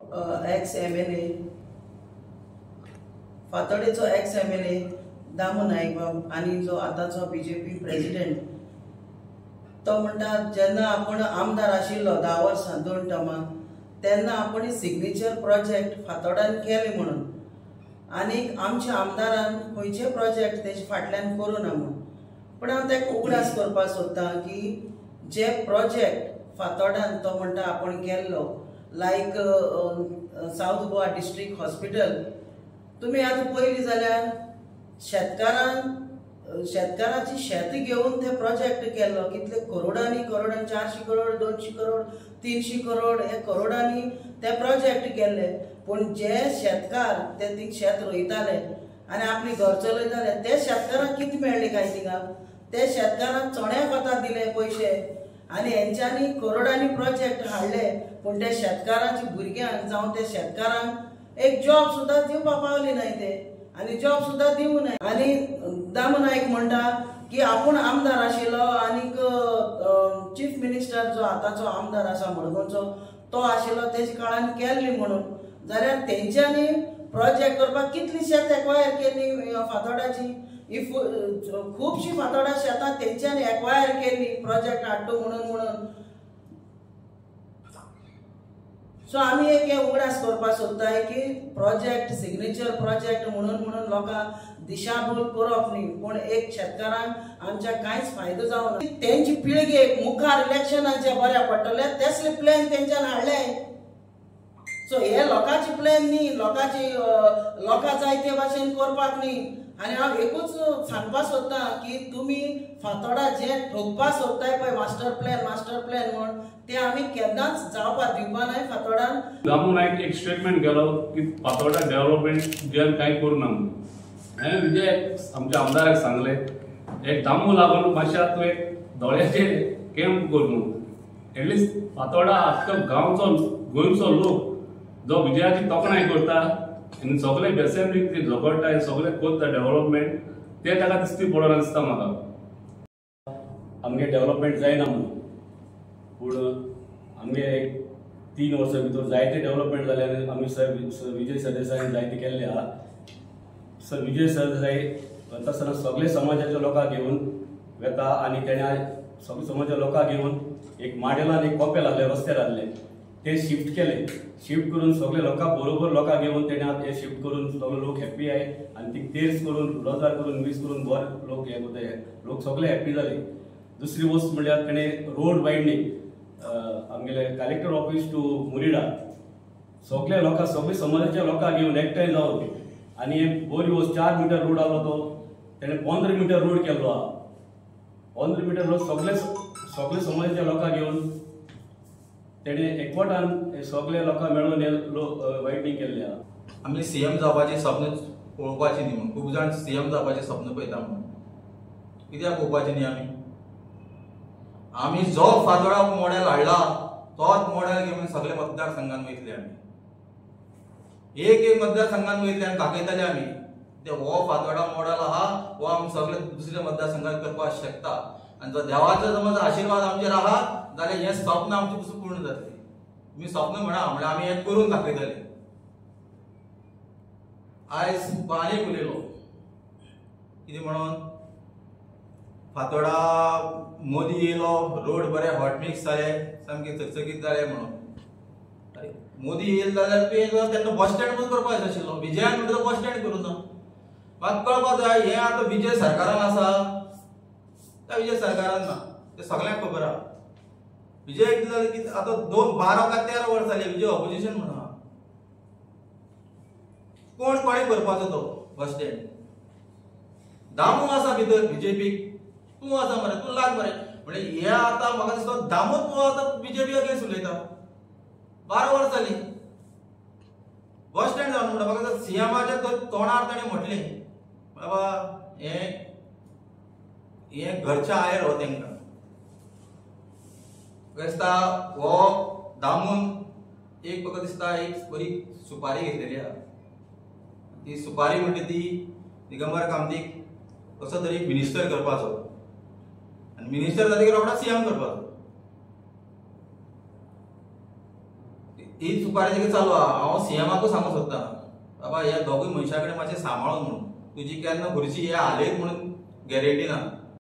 X MLA फातोडेचो ex MLA Damu Naik बाब आनी जो आतांचो BJP president तो म्हणटा जेन्ना आपण आमदार आशिल्लो 10 वर्सां 2 टर्मां तेन्ना आपण सिग्नेचर प्रोजेक्ट फातोडान केले म्हणून आनी आमच्या आमदारान खंयचे प्रोजेक्ट तेजे फाटल्यान करूं ना म्हणून. पण हांव ताका उगडास करपाक सोदता की जे प्रोजेक्ट फातोडान तो म्हणटा आपण केल्लो लायक सावथ गोवा डिस्ट्रिक्ट हॉस्पिटल तुमी आतां पळयली जाल्यार शेतकाराची शेत घेवन ते प्रोजेक्ट केल्लो कितले करोडांनी करोडांनी 400 करोड 200 करोड 300 करोड हे करोडांनी ते प्रोजेक्ट केल्ले. पूण जे शेतकार ते थिंग शेत रोयताले आनी आपली घर चलयताले ते शेतकारांक कितें मेळ्ळें काय थिंगा? ते शेतकारांक चण्या कोता दिले पयशे आनी हेंच्यांनी करोडांनी प्रोजेक्ट हाडले पूण ते शेतकारांच्या भुरग्यांक जावं ते शेतकारांक एक जॉब सुद्दां दिवपाक पावले नाय ते आनी जॉब सुद्दां दिवं नाय. आनी दामू नायक म्हणटा की आपूण आमदार आशिल्लो आनीक चीफ मिनिस्टर जो आतांचो आमदार आसा मडगांवचो तो आशिल्लो तेजे काळान केल्ली म्हणून जाल्यार तेंच्यांनी प्रोजेक्ट करपाक कितली शेत एक्वायर केली फातोडाची if खुबशी फातोडा शेतां तेंच्यांनी एक्वायर केली प्रोजेक्ट हाडटा म्हणून म्हणून. सो आमी एक हे उगडास करपाक सोदताय की प्रोजेक्ट सिग्नेचर प्रोजेक्ट म्हणून म्हणून लोकांक दिशाभूल करप न्ही पूण एक शेतकारांक आमच्या कांयच फायदो जावना. तेंची पिळगेक मुखार इलेक्शनाचे बऱ्या पडटले तेसले प्लॅन तेंच्यान हाडले. सो हे लोकांचे प्लॅन न्ही लोकांची लोकां जाय ते भाशेन करपाक न्ही. आनी हांव एकूच सांगपाक सोदता की तुमी फातोडा जे ठोकपाक सोदताय पळय मास्टर प्लॅन मास्टर प्लॅन म्हण ते आमी केन्नाच जावपाक दिवपा नाय फातोडान. दामू नायक एक स्टेटमेंट केलो की फातोडा डेव्हलपमेंट जे कांय करूं ना म्हणून. हांवें विजय आमच्या आमदाराक सांगलें एक दामू लागून मातशें तूं एक दोळ्याचेर कॅम्प कर म्हणून. एटलिस्ट फातोडा आख्खो गांवचो गोंयचो लोक जो विजयाची तोखणाय करता आनी सगळे असेंब्लीक ते झगडटा सगळे करता डेव्हलपमेंट ते ताका दिसती पडना दिसता म्हाका. आमगे डेव्हलपमेंट जायना म्हणून पूण आमगे एक 3 वर्सां भितर जायते डेव्हलपमेंट जाले आनी आमी सर विजय सरदेसायान जायते केल्ले आहा. सर विजय सरदेसाय वता आसतना सगळे समाजाच्या लोकांक घेवन वेता आनी तेणें सगळे समाजाच्या लोकांक घेवन एक माडेलान एक कोपेल आहलें रस्त्यार आहलें ते शिफ्ट केले. शिफ्ट करून सगळे लोकां बरोबर लोकांक घेवन तेणें आतां हे शिफ्ट करून सगळे लोक हॅप्पी आहाय आनी ती तेर्स करून रोजार करून वीस करून बरे लोक हे करता लोक सगळे हॅप्पी जाले. दुसरी वस्त म्हणल्यार तेणें रोड वायडनींग आमगेले कलेक्टर ऑफिस टू मुरिडा सगळे लोकां सगळे समाजाच्या लोकांक घेवन एकठांय जावन आनी एक बरी वस्त 4 मिटर रोड आहलो तो तेणें 15 मिटर रोड केल्लो आहा. 15 मिटर रोड सगळे सगळे समाजाच्या लोकांक घेवन तेणें एकवटान सगळे लोकांक मेळून हे वायडनींग केल्लें आहा. आमी सीएम जावपाचें स्वप्न पळोवपाचें न्ही म्हणून खूब जाण सीएम जावपाचें स्वप्न पळयता म्हणून कित्याक पळोवपाचें न्ही आमी? आमी जो फातोडा मॉडेल हाडला तोच मॉडेल घेवन सगळे मतदारसंघान वयतले आमी. एक एक मतदारसंघान वयतले आनी दाखयतले आमी ते हो फातोडा मॉडेल आहा हो आमी सगळे दुसऱ्या मतदारसंघात करपाक शकता. आनी जो देवाचो समज आशिर्वाद आमचेर आहा जाल्यार हें स्वप्न आमचें पसून पूर्ण जातलें. तुमी स्वप्न म्हणा म्हणल्यार आमी हें करून दाखयतले. आयज आनीक उलयलो कितें म्हणून फातोडा मोदी येयलो रोड बरे हॉट मिक्स जाले सामके चकचकीत जाले म्हणून. अरे मोदी येयलो जाल्यार तुवें तेन्ना बस स्टँड पण करपाक जाय आशिल्लो. विजयान म्हणटा बस स्टँड करूं ना. म्हाका कळपाक जाय हें आतां विजय सरकारान आसा त्या विजय सरकारान ना तें सगळ्यांक खबर आहा. विजय कितें आतां 12 काय 13 वर्सां जाली विजय ऑपोजिशन म्हणून आहा. कोण कोणें करपाचो तो बस स्टँड? दामू आसा भितर बीजेपीक तूं आसा मरे तूं लाग मरे म्हणजे हे आतां म्हाका दिसता दामू तूं आतां बीजेपी अगेन्स्ट उलयता. 12 वर्सां जाली बस स्टँड जावन म्हणटा म्हाका दिसता सीएमाच्या तोंडार ताणें म्हटलें बाबा हें हें घरचें आयर हो तांकां. म्हाका दिसता हो दामून एक म्हाका दिसता एक बरी सुपारी घेतलेली आहा. ती सुपारी म्हणटा ती दिगंबर कामतीक कसो तरी मिनिस्टर करपाचो आनी मिनिस्टर जातकीर रोखडो सीएम करपाचो. ही सुपारी तेगे चालू आहा. हांव सीएमाकूय सांगूंक सोदता, बाबा ह्या दोगूय मनशा कडेन मातशें सांबाळून म्हणून, तुजी केन्ना खुर्ची हे हालयत म्हणून गॅरंटी ना.